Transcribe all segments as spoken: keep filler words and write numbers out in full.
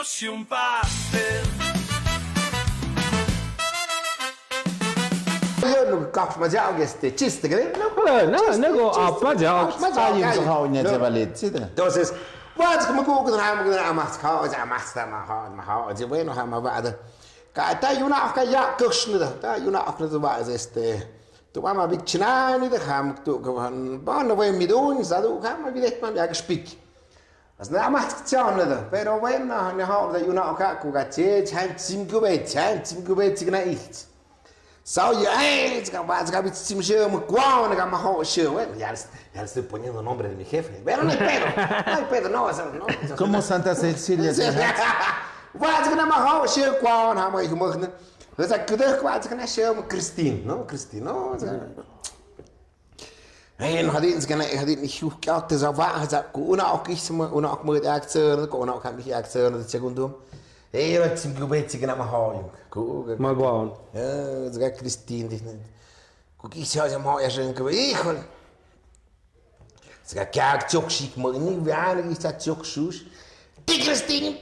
Siempre. Yo no, kap ma jao, este, chiste, ¿qué? No, no, no, no, apa jao. Apa jao, ay, ay, no, no. Entonces, pues, como que, que, que, que, más, más, más, más, más, bueno, ha, ma, va, da. Ka, ta, yuna, ka, ya, kushni, da. Ta, yuna, ka, va, este, tu, mama, big chinani, da, ham, tu, ka, van, van, no, ve, mi, dun, sa, du, ham, ma, vi, det, man, ya, ka, speak. As na mas chon na da, pero bueno, ne ho da yuna oka ku ga che, chan chim ku be, chan chim ku be chik na ich. Sao ya, eh, chika ba, chika bi chim she, mo kwao na ga ma ho she, bueno, ya le, ya le estoy poniendo nombre de mi jefe. Pero no hay pedo, no hay pedo, no, eso, no, eso, ¿Cómo no. Santa Cecilia de Haas? Ba, chika na ma ho she, kwao na ma ich mo na. Sa ku de kwa chika na she, mo Christine, no, Christine, no, o sea, Ei, no, hadin, zgana, hadin, hiu, kiau, te, za, va, za, ku, una, ok, isma, una, ok, mut, akzör, ku, una, ok, mi, akzör, segundo. Ei, ra, tsim, ku, be, tsim, na, ma, ho, yung. Ku, ku, Ma, guan. Eh, zga, Christine, di, ku, ki, sa, sa, ma, ya, sen, ku, híjole. Zga, kiak, chok, shik, ma, ni, via, ni, sa, chok, shush. Ti Christine,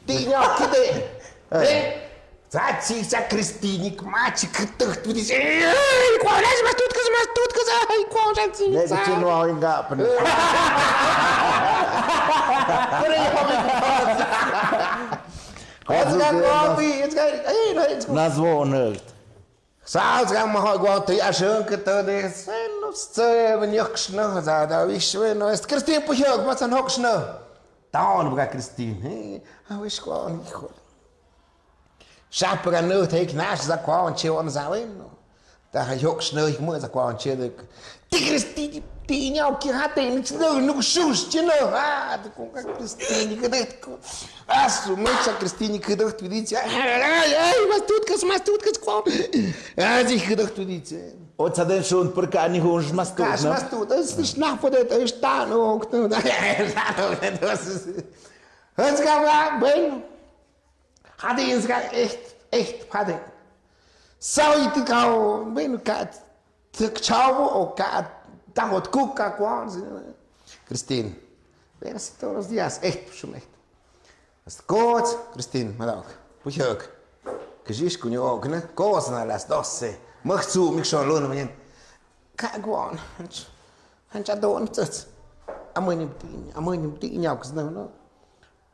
ti nya kide. Eh. Sa chi sa Christine, ma chi kete tu di. Eh, kwa la mas tut kas, mas tut kas. Ai, kwa sa chi. Ne sa. Chi no inga pen. Kore yo mi. Kwa sa kwa bi, it's good. Ei, no, it's good. Nazwo nerd. Sa, sa, ma, ho, gua, te, ya, shon, ke, te, de, se, no, se, ben, yok, shno, sa, da, wish, bueno, es, Christine, pues, yok, ma, san, hok, shno. Taon, bga, Christine, eh, a, wish, kwa, hijo. Shap, bga, no, te, knash, sa, kwa, on, che, on, sa, bueno. Da, ha, yok, shno, ik, mo, sa, kwa, on, che, de, Ti Christine, ti nya ki hate ni chno nuk shus chno. Ah, tu kong ka Christine ke det ko. Asu me cha Christine ke det tu di cha. Ai, ai, mas tut kas, mas tut kas ko. Ah, si ke det tu di cha. O cha den shun per ka ni hun mas tut. Kas mas tut. Es na po det es ta no. Es ka va, bueno. Hade ens ka echt, echt hade. Sao iti kao, bueno, ka Tëk chavo o ka tangot kuk ka kwan. Christine. Ven así todos los días. Echt, shum echt. Hasta coach, Christine, ma dog. Pujok. Kjish kunyo ok, ne? Coach na las doce. Møg su, mik shon lun, mañan. Ka kwan. Hancha don, tsats. Amoy ni bti, amoy ni bti, nyao, no, no.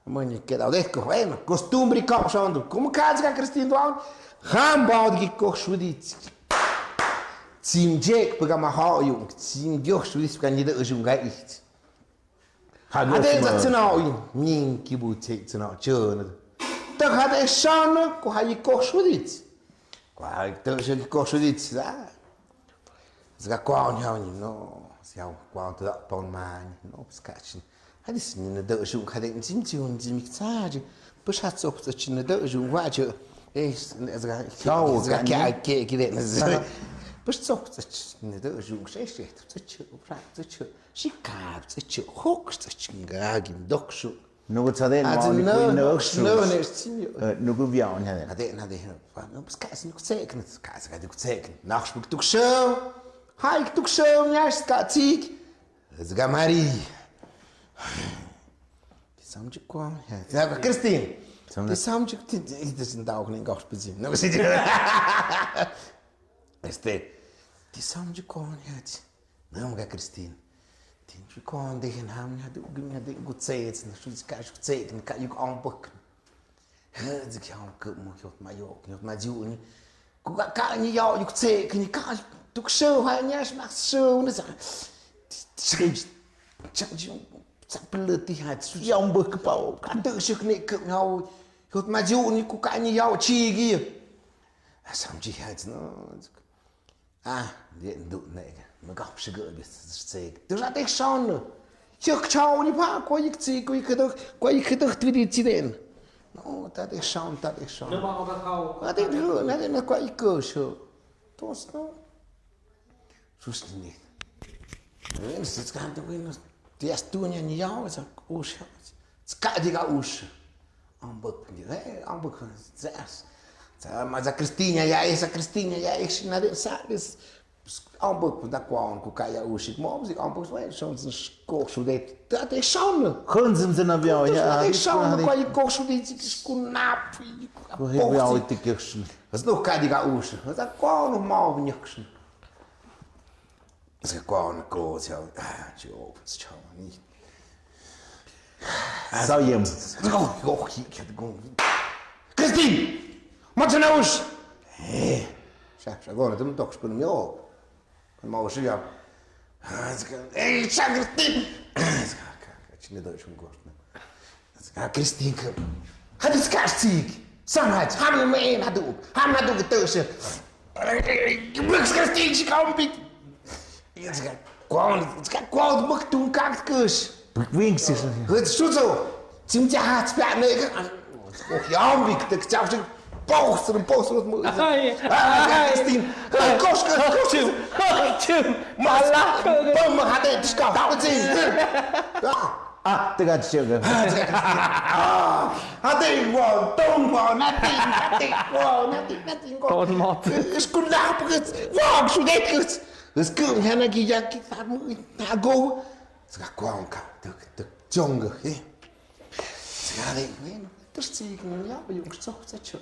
Mani quedado de esto, bueno, costumbre ka shondu. Como ka zga Christine duan. Ham baud gi ko shudit. Tsim jek pega ma ha yung. Tsim gyo shudit pega ni de yung ga ich. Ade za tsna yung. Ning ki bu che tsna chön. Ta hade shana ko ha yi ko shudit. Ko ha to shi ko shudit za. Zga kwaun hiau ni no, siau kwaun tu da pon mani no, skachin. Hadis ni na do shun kade ni sim sim sim ksaji. Pusha tsok tsachin na do shun wajo. Eh, zga, zga kya ke kide na. Push tsok tsachin na do shun she she tsachin ra tsachin. Shikab tsachin hok tsachin ga gin dok shun. Nugu tsaden ma ni kui nökshus. Nugu viaun hade. Hade, hade. Pas kas nuk tsek, kas ka duk tsek. Naksh buk tuk show. Hai tuk show, nyas ka tsik. Zga Mari. Ti samjuk kwa. Ya, Christine. Ti samjuk ti, ti, ti sin dauk ni gosh pizin. No, si. Este. Ti samjuk kwa, ya. Nang ka Christine. Tin shu kon de hin ham nya du gim nya de gu tsets na shu ka shu tsek na ka yuk on buk. He zik ham ke mo yot ma yok yot ma ju ni. Ku ka ka ni yau yuk tsek ni ka tuk show ha nya shmak show ni sa. Cha ju sa peleti ha su yau buk pa o. Ka tuk shuk ni ke yau yot ma ju ni ku ka ni yau chi gi. Asam ji ha no. Ah, de ndu ne, me gap shige bi tsek. Du sa tek shon. Yek chau ni pa, ko yek tsik, ko yek dok, ko yek dok tu di tsiden. No, ta tek shon, ta tek shon. Ne ba ka kau. Ah, de du, na de na ko yek ko sho. Tos no. Sus ni. Wen sits kan de wen. Ti astunya ni yau sa ush. Ska di ga ush. Ambuk ni, eh, ambuk zas. Sa ma za Christina ya, eh, sa Christina ya, eh, sa de sa des. Ampuk pun ta kuan ku kaya usik mo, si ampuk wai son sin kok su det. Ta te son. Khun sim sin na biao ya. Te son ko i kok su det sik ku nap. Ko he biao ti kok su. As no ka di ka us. Ta kuan mo nyok su. As kuan ko sia. Ah, jo, jo ni. Sao yem. Kristin! Matsa na us! Eh, sa, sa gona tum tok skun mio. Kan mau siap. Eh, sa Kristin! Chine da shun gos. Kristin ka. Hadis kasik. Sangat, ham men hadu. Ham hadu kita se. Blik Kristin si kau bik. Kuan, kuan mak tung kak kus. Wing si. Hut suzo. Sim ja hat spia ne. Oh, ya bik tek chau sik. Pos, pos, pos. Ai, ah, ai. Kristin. Ai, kos, kos, kos. Chim, chim. Mala. Pom hade tiska. Tau chim. Ah, tega chim. Ah, tega. Ah, hade wo, tong wo, nati, nati wo, nati, nati wo. Ton mot. Skun lah pukut. Wo, sudet kut. Skun hana ki ya ki tamu tago. Ska kuang ka, tuk, tuk, jong, eh. Ska de, men, tersi, ya, yung sok sa chu.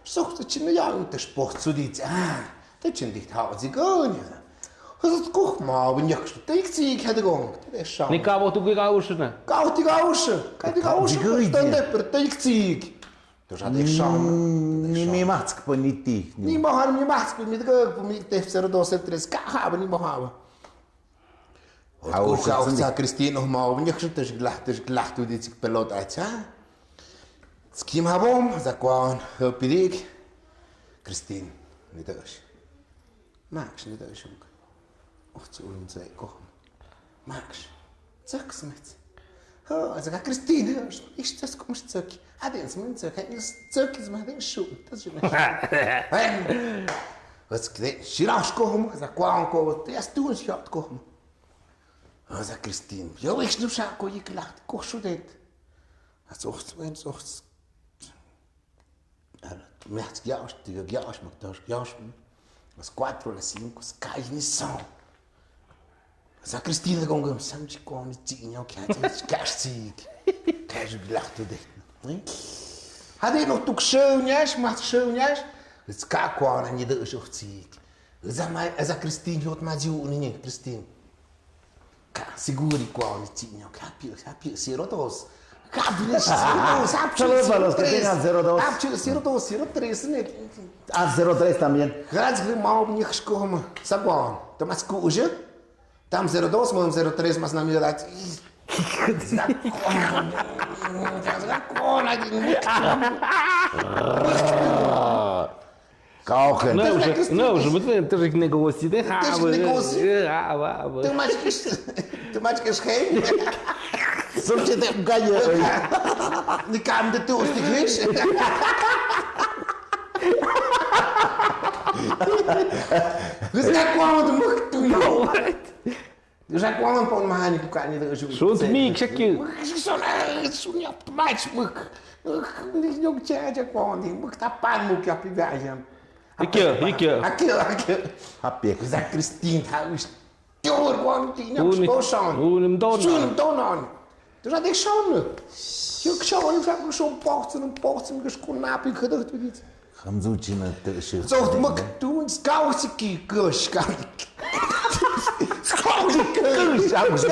Sok sa chin ya, yung ters poh su di, ah, te chin di thao zi go, ni. Hos kuh ma, bin yak, te ik zi, ka de gong, te de shang. Ni ka bo tu ka usna. Ka ti ka us, ka ti ka us, te de per te ik zi. Te sa de shang. Ni, ni matsk po ni ti. Ni mo han, ni matsk po ni te ko, po ni te zero dos, zero tres, ka ha, ni mo ha. Au, sa Kristin, oh, mau, nyek sun ters glah, ters glah tu di sik pelot acha. Skim habom, za kuan, pidik. Kristin, ni ters. Max, ni ters, shung. Oh, tsu ulun zai ko. Max, zak smet. Ho, za Kristin, ho, ich zak kum zak. Adin smen zak, ich zak, ich zak, ich zak. Wat skde, shirash kohom, za kuan ko, te astun shot kohom. Za Kristin, yo ich nu sa ko ik lacht ko shudet. As och, wenn och. Miacht jaosh, die jaosh, mak tosh jaosh. As cuatro, las cinco, skai ni so. Sa Kristin gong gong sam chi kon chi nyo kya chi kya chi. Kya ju lacht de. Hadi no tuk show nyash, mat show nyash. Ska kuan ni de show chi. Za mai, za Kristin jot ma ju ni ni Kristin. Ka siguri kuan ni chi nyo ka pi ka pi zero dos. Ka pi ni zero dos. Saludos para los que tengan zero dos. Ka pi zero dos, zero tres ni. Ah, zero tres también. Gracias, mau ni ko ma. Sa kuan. Tomas ku uje. Tam zero dos, mam zero tres, mas na mi da. Kauken. No, no, no, no, no, negocio de. Negocio. Te machkis, te machkis hei. Som che te gaye. Ni kam de tu usti his. Gusta kuan tu muk tu. Sa kuan pon mahani ku kani de su. Sunt mi kshakyu. Sun, sun ya mach muk. Ni nyok cha cha kuan di muk ta pan muk ya pi ba yan. Ikyo, ikyo. Akyo, akyo. Happy. Za Kristin ha us. Tior kuan ti na ko son. Unim donan. Sun donan. Za de son. Yuk son, yuk son pochun, pochun kus kunapi kudu tu dit. Hamzu china te shi. Zo mak tun skau siki kush ka. Skau siki kush. Skau siki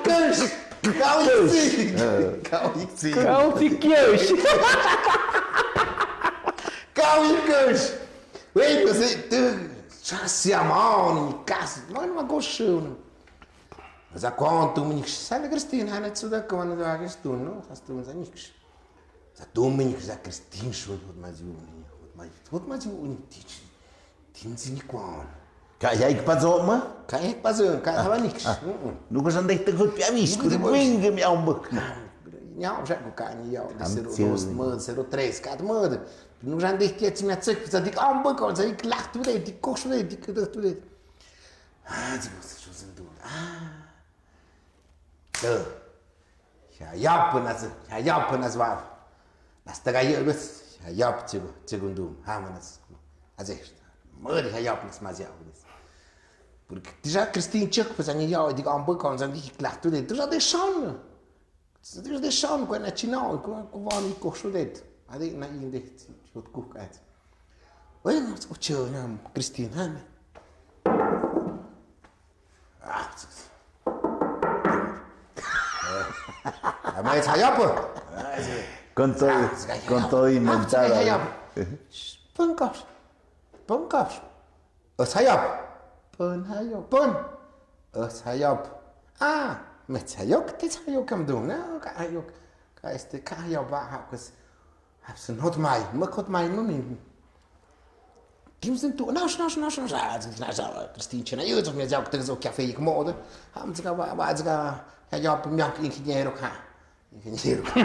kush. Skau siki kush. Skau siki kush. Skau siki kush. Wei, kasi tu. Sa siamon kas. Man ma goshun. Za kuan tu mi sa Kristin hana tsuda kuan za Kristin no. Sa tu za niks. Za domingo za Kristin shod hot ma ziu ni, hot ma, hot ma ziu ni tich. Tin zini kuan. Ka ya ik pazo ma? Ka ya ik pazo, ka haba niks. Nuka san dek tek hot piamis, ku de wing mi au mbuk. Nyau sa ku ka ni yau de zero dos, zero tres, ka mo. Nuka san dek tek mi atsek, za dik au mbuk, za ik lach tu de, dik kos tu de, dik tu de. Ah, zi mo sa zin du. Ah. Tø. Hya yap nas, hya yap nas va. Nas taga yø bes, hya yap chigo, chigo ndum, ha manas. Azeh. Møri hya yap nas ma zya bes. Porque tisa Kristin chøk pues ani ya di kan bø kan san di klart det. Tisa det sånn. Tisa det sånn, kua na china, kua kua ni ko so det. Adi na in det. Jot kuk at. Oi, no, ocho na Kristin han. Ah, ama es hayop. Con todo, con todo y mentada. Pon kafsh. Pon kafsh. Os hayop. Pon hayop. Pon. Os hayop. Ah, me hayop, te hayop kam dum, no? Ka hayop. Ka este, ka hayop ba ha kus. Hapsen hot mai, me hot mai, me min. Kim sen tu, no, no, no, no, no, Kristin chena, yo, me ya te zo café ik modo. Ham zga ba, ba zga, hayop, mi ingeniero ka. Ingeniero. Si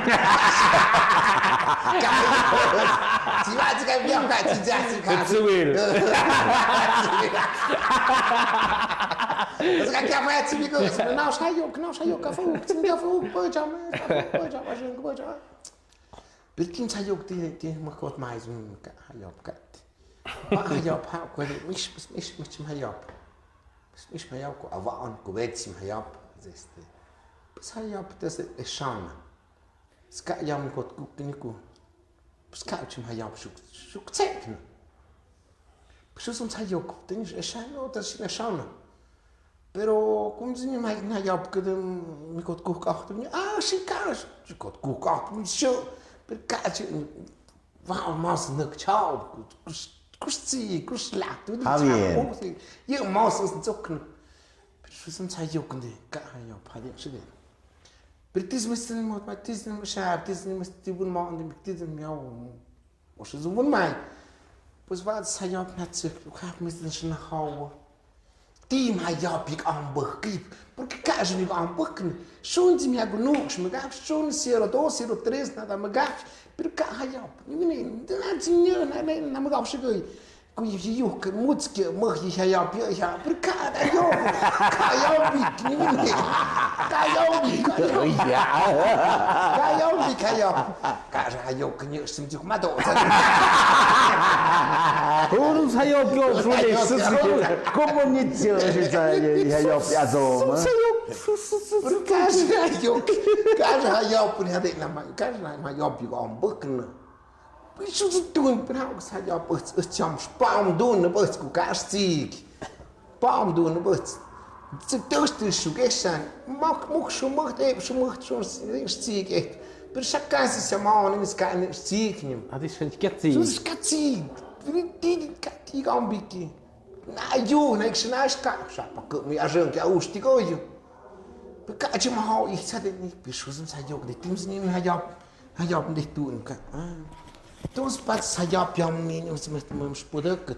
va a zga, mi ka, si ya, si ka. It's a will. Zga café, si mi ko, no, hayop, no, hayop, café, si mi café, pues ya, me, pues ya, pues ya, pues ya. Pero kin hayok ti, ti, ma kot mais un ka hayop kat. Ma hayop ha, ko de, mish, mish, mish, mish, ma hayop. Mish, mish, ma hayop, ko awan, ko bet, si ma hayop. Este. Pues hayop, das es shana. Ska yam kot ku, kini ku. Pues ka chim hayop, shuk, shuk tsek, no. Pues un hayok, tin es shana, das es shana. Pero kum zini mai na yap kedem mi kot kuh kah tu ni, ah, si ka, si kot kuh kah tu ni, si. Pero ka si, wa mas nuk chao, kus, kus si, kus la tu ni. Ha, chao, bien. Ye mas es zok ni. Pero si sen sa yok ni, ka ha yap ha de, si de. Pero tis mis ni mot, ma tis ni sha, tis ni mis ti bun ma ni, tis ni miau. Os es un mai. Pues wa sa yap na tsik, ka mis ni sna hawa. Ti ma hayop ik ambëhkib. Porque ka zini ik ambëhkib. Shon ti mi hagu nuk, mi gaf, shon cero dos, cero tres, nada mi gaf. Pero ka hayop. Ni mi ni, na ti ni, na, na, na mi gaf shi goi. Ku yi yi yu ke mut ke mah yi hayop, yi hayop. Pero ka hayop. Ka hayop ik, ni mi ni. Ka hayop ik, ka hayop. Ka hayop ik, ka hayop. Ka hayop ke ni sim juk ma do. Hurun hayop yo, hurun hayop. Komo ni tio, si sa ye hayop ya do ma. Ka hayop. Ka hayop ni hade na ma. Ka hayop yo ambëhkib. Pisu tun, pero hayop, pues, es cham spam dun, pues, ku ka sik. Pam dun bët. Tsi tøs tøs shu gesan. Mak muk shu muk tep shu muk shu sik et. Pero sa kasi sa ma ni mis ka ni sik ni. Adi shan katsi. Su katsi. Pero ti katsi ka ambiki. Na yu na ik sna ska. Sa pa ko mi ajen ke austi ko yu. Pero ka chi ma hau ik sa de ni. Pero su sa yok de tim ni hayop. Hayop de tu ka. Tus pat hayop yam ni ni mus mus mus pudak.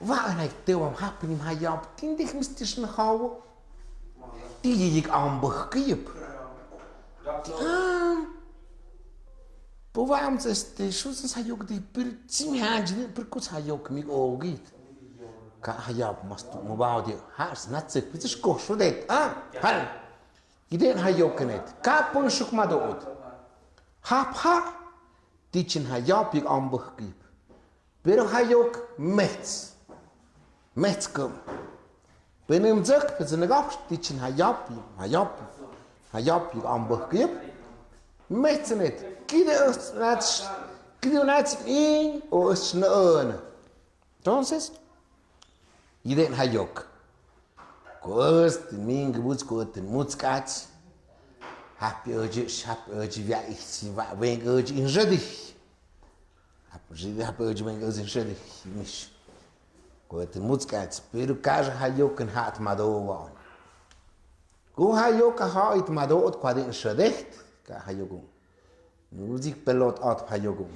Wa na ik te wam hap ni hayop, tin dik mis tis na hawa. Ti yi ik ambëhkib. Ti am. Po wam este, shu sa yok di pir, si mi hanji ni pir kus hayop mi ogit. Ka hayop mas tu mo bao di, ha sna tsik, pir sko shu det, ah, hal. Iden hayop kenet, ka pun shuk ma doot. Hap ha, ti chin hayop ik ambëhkib. Pero hayok mets. Mets kum. Penem zek, pesen gap, ti chin hayop, hayop. Hayop, yik ambëhkib. Mets net. Kide us nats, kide nats in, o us na un. Entonces, yiden hayok. Kost, ming, buts, kot, muts, kats. Hap, oji, hap, oji, via, ich, va, weng, oji, in, redik. Hap, ridi, hap, oji, weng, oji, in, redik, mish. Kot, muts, kats, pero, kar, hayok, en, hat, mado, wan. Ku, hayok, ha, it, mado, ot, kwadin, redik, ka, hayok. Muzik pelot at phayogung.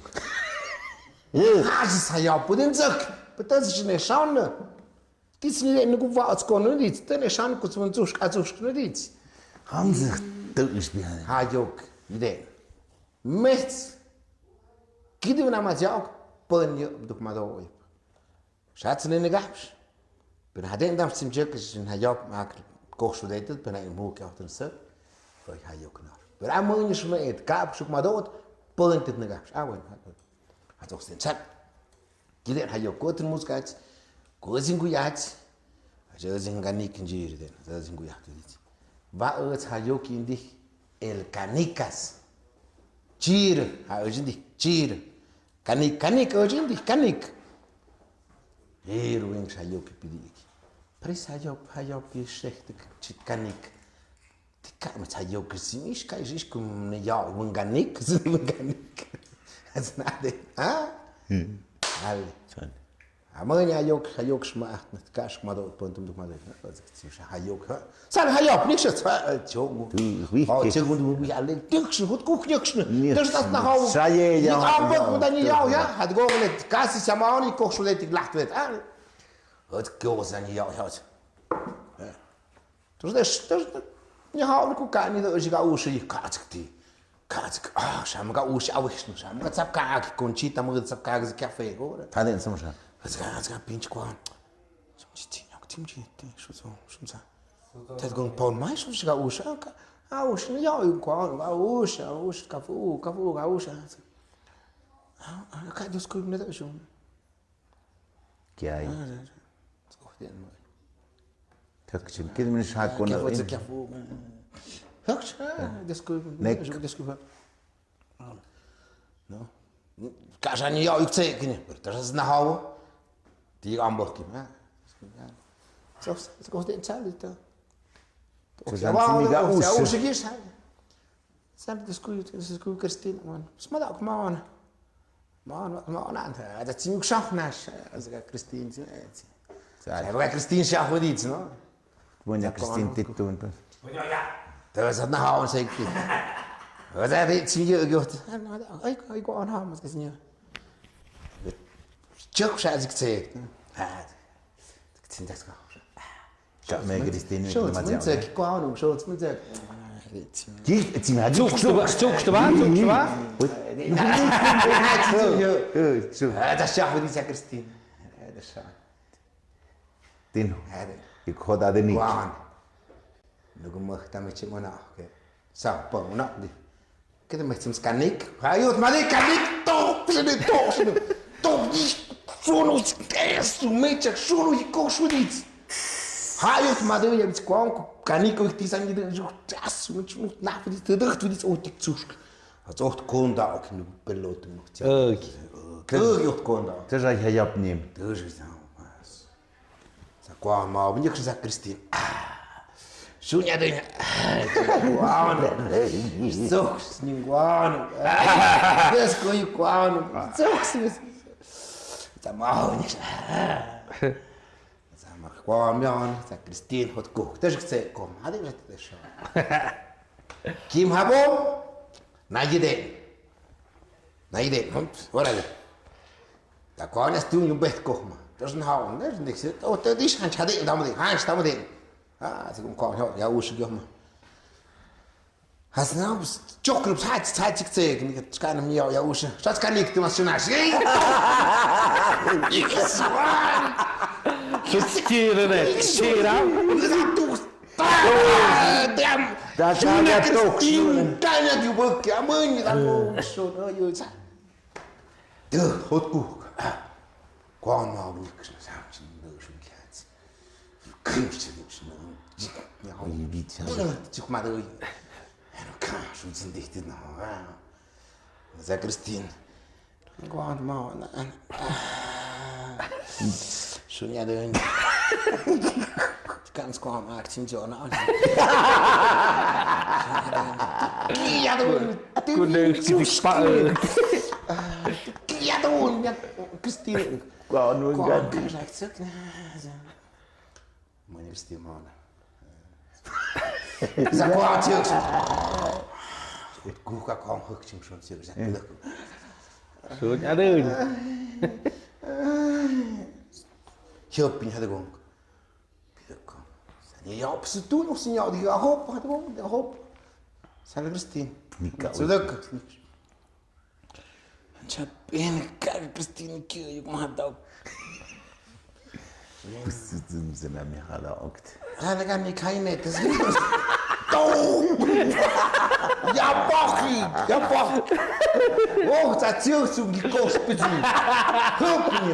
Hajis hayop pudin zek. Petas jine shauna. Tis ni ne ku va atskon ne dit. Tene shan ku tsun zush ka zush ne dit. Hamzig tu ish bihan. Hayok. Ide. Mets. Kidi na ma jok. Pen yo duk ma do. Shats ne negapsh. Pero hadin dam sim jek sin hayop mak koh shudetet, pero ay mu ke otun sir. Oy hayok nar. Pero amu ni shme et kap shuk madot, puentet negapsh. Ah, bueno. Hatok sin chat. Kiden hayok kotin muskach. Kozin guyach. Rësing kanik njiir den, rësing ku yahtu dit. Va ööts ha yoki ndik, el Canicas. Chiir, ha ööts ndik, chiir. Kanik, kanik, ööts ndik, kanik. Iir wing sa yoki pidik. Pris ha yok, ha yoki shektik chit kanik. Ti ka ma sa yoki sin ish ka ish ish kum ne ya wing kanik, sin wing kanik. As na de, ha? Ale. Amanya yok, yok sma aht na kash ma do pontum do ma do. Sa yok ha. Sa yok ni sa sa chong. Oh, chong du ya le dik su hut kuk yok sna. Dik sa na ha. Sa ye ya. Ni ambok da ni ya ya. Had go le kasi sa ma ni kok su le tik laht le. Ah. Hut kyo sa ni ya ya. Tus des, tus, ni ha ni ku ka ni do si ka usi ka chik ti. Ka chik, ah, sa ma ka usi awis no sa ma ka tsap ka ki kon chi ta ma ka tsap ka ki kya fe go. Ta den sam sa. Ka ka ka pinch kwa. Sum chi ti nyok tim chi ti shu so sum sa. Tet gong pon mai shu si ka usi ka. Ah, usi ni ya u kwa, ah, usi, ah, usi ka fu, ka fu, ka usi. Ah, ah, ka dus ku ne da shu. Kya ai? Thak chin kid min sha ko na. Nek. No. Ka sa ni ya u tse kini. Pero ta sa na hawo. Ti ambo kini. So, so ko den chali ta. Sa ni ga us. Sa ni diskut, diskut Kristin man. Sma da ko man. Man, man, man, ada tsin ksaf nas, ada Kristin tsin. Sa Kristin saf wadits, no? Bunya Kristin titun pa. Tara sa na hawan sa ikti. Ada ri tsin yo yo. Ay, ay ko an hamas Kristin. Chok sa zik tse. Ha. Tsin das ka. Ka me Kristin. Shot, min tsek, ko an, shot, min tsek. Ki tsin ha. Tsuk, tsuk, tsuk, tsuk, tsuk. Ada sa wadits Kristin. Ada sa. Tin. Ada. Ik hoda de ni. Kuan. Nugu mah tami chimona ke. Sa pang na di. Kita mah chim kanik. Hayot mali kanik. Tok sini, tok sini. Tok di. Sunu es tu mecha sunu iko sudits. Hayot madu ya mit kuan kanik ko tisan di ju. As mit na di. Tuh di otik sus. Atsot konda ok nu pelot nu. Oke. Oke, yot konda. Tesa hayap nim. Tesa mas. Sa kwa ma, bin yek sa Kristin. Sunya de. Kwa no. Sok ni kwa no. Yes ko kwa no. Sok ni. Sa ma ni. Sa ma kwa mian, sa Kristin hot ko. Tesa se ko. Adi sa tesa. Kim habom. Nayide. Nayide. Ora de. Ta kwa na stum yum bet ko ma. Tesa na ha. Ne ne se. O te dis han chade dam de. Han stam de. Ah, se ko ya ush yo ma. Hasna chokrup sa sa chik se ni ka na mi ya ush. Sa ka lik tu mas na. Skire ne. Skira. Dam. Da sa ya tok. Kanya di bok ya mani da mo so no yo sa. Duh, hot ku. Kuan ma ni ksna sa sin do shun kiats. Krim sin do shun. Ya ho ni bit sa. Chuk ma do. Ano ka shun sin dihti no. Sa Kristin. Kuan ma na. Sunya de. Kan skam ak sin jo na. Kia do. Kuning sidik pa. Kia do. Kristin. Kuan nu kan. Mani Kristin mana. Sa kwa chuk. Ku ka kong huk chim shon chuk sa. Sunya de. Hiop pin hada gong. Pidako. Sani ya op situ no sinya di ahop hada gong ahop. Sa Kristin. Nika. Sudak. Chapin ka Kristin ki yuk ma dau. Pusutun zena mi hala okt. Hala ka mi kaine tes. To. Ya baki, ya baki. Oh, ta tiu su gi kos pitu. Hop ni.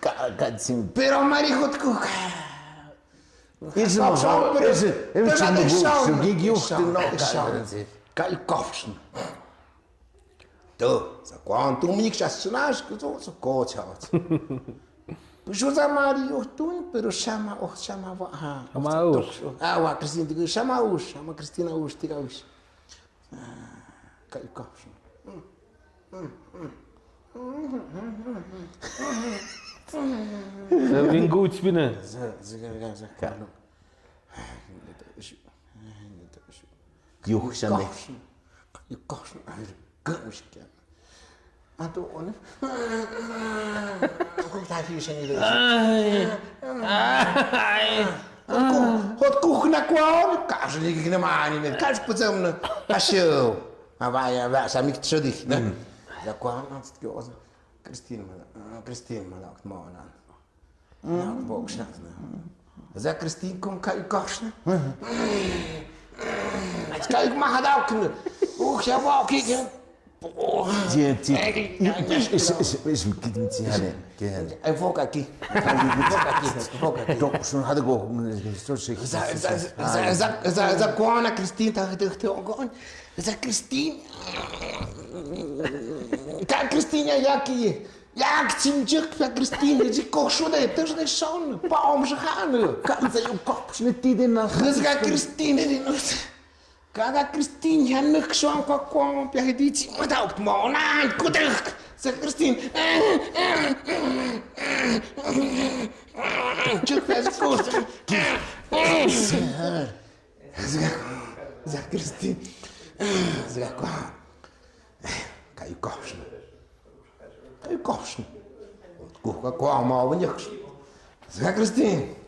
Ka, ka, sin. Pero mari hot ku ka. Is no, is, is, is, Tu, sa kuan tu mik sa snash ku tu, sa ko cha. Pues yo sa mari yo tu, pero shama o shama wa ha. Shama ush. Ah, wa Christine tu shama ush, shama Christina ush, tika ush. Ka ka. Sa vinguch bina. Sa, sa, sa, sa, ka. Yuh shane. Yuh kosh. Ato one. Ko ta hi shane. Ai. Ai. Hot kuh na kuan. Kash ni kina mani ne. Kash putsam na. Asho. Avaya va samik tsodih na. Ya kuan. Christine mala. Christine mala. Mona. Bok shna. Za Christine kon ka i koshna. Ka i ma hadaw kna. Uh, ya bok ki. Ti, ti. Is, is, is, is, ki, ti hane. Ki hane. Ai bok aki. Bok aki. Bok aki. Dok sun hada go. So se. Za, za, za, za, za, za kuana Christine ta, ta, ta, za Christine. Ka Christine ya ki. Yak chim chik pa Christine ji koshun de, ters ne son, pa om shahan. Kan sa yo kop shne ti de na. Khizga Christine de no. Kaga Christine han nuk son kwa kwa pia di chi ma da mo na kutek. Sa Christine. Chuk pa koshun. Zga, zga Christine. Zga kwa. Ka i koshun. Ka i koshun. Ku ka kwa ma wa nyakshun. Zga Christine.